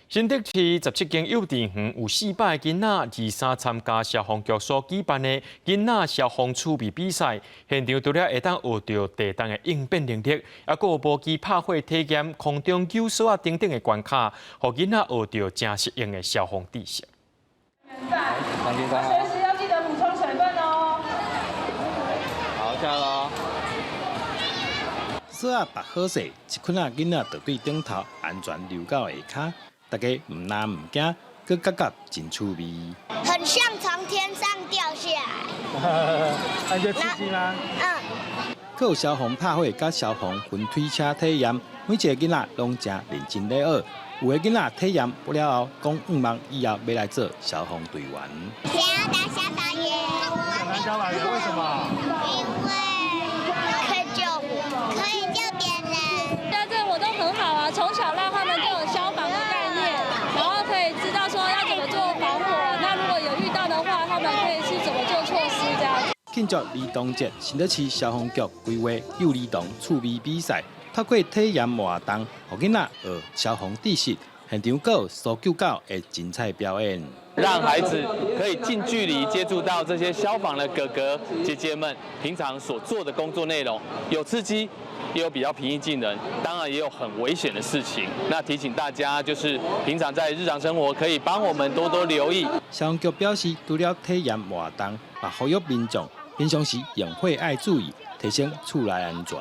新竹市17間幼稚園有400個囡仔，二三參加消防局所舉辦的囡仔消防趣味比賽，現場除了會當學著地動的應變能力，猶閣有無機拍火體驗、空中救索仔等等的關卡，予囡仔學著誠實用的消防知識。隨時要記得補充水分哦。好，下囉。索仔縛好勢，一群仔囡仔就對頂頭安全溜到下跤。大家毋但毋驚，閣感覺真趣味。很像從天上掉下來。那你覺得刺激嗎？嗯。閣有消防拍火佮消防雲推車體驗，每一个囡仔攏誠認真咧學。有的囡仔體驗完了後，講向望以後欲來做消防隊員。想要當消防員。想當消防員，為什麼？因為可以救火，可以救別人。對，這個活動很好啊，從小讓他們就有消防的概念，然後可以知道說要怎麼做防火。那如果有遇到的話，他們可以是怎麼做措施這樣子。慶祝兒童節，新竹市消防局規劃幼兒童趣味比賽，透過體驗活動，予囡仔學消防知識，現場閣有搜救狗的精彩表演。讓孩子可以近距離接觸到這些消防的哥哥姐姐們平常所做的工作內容，有刺激，也有比較平易近人，當然也有很危險的事情。那提醒大家，就是平常在日常生活可以幫我們多多留意。消防局表示，除了體驗活動，也呼籲民眾平常時用火愛注意，提升厝內安全。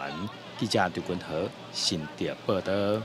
記者劉君和新竹報導。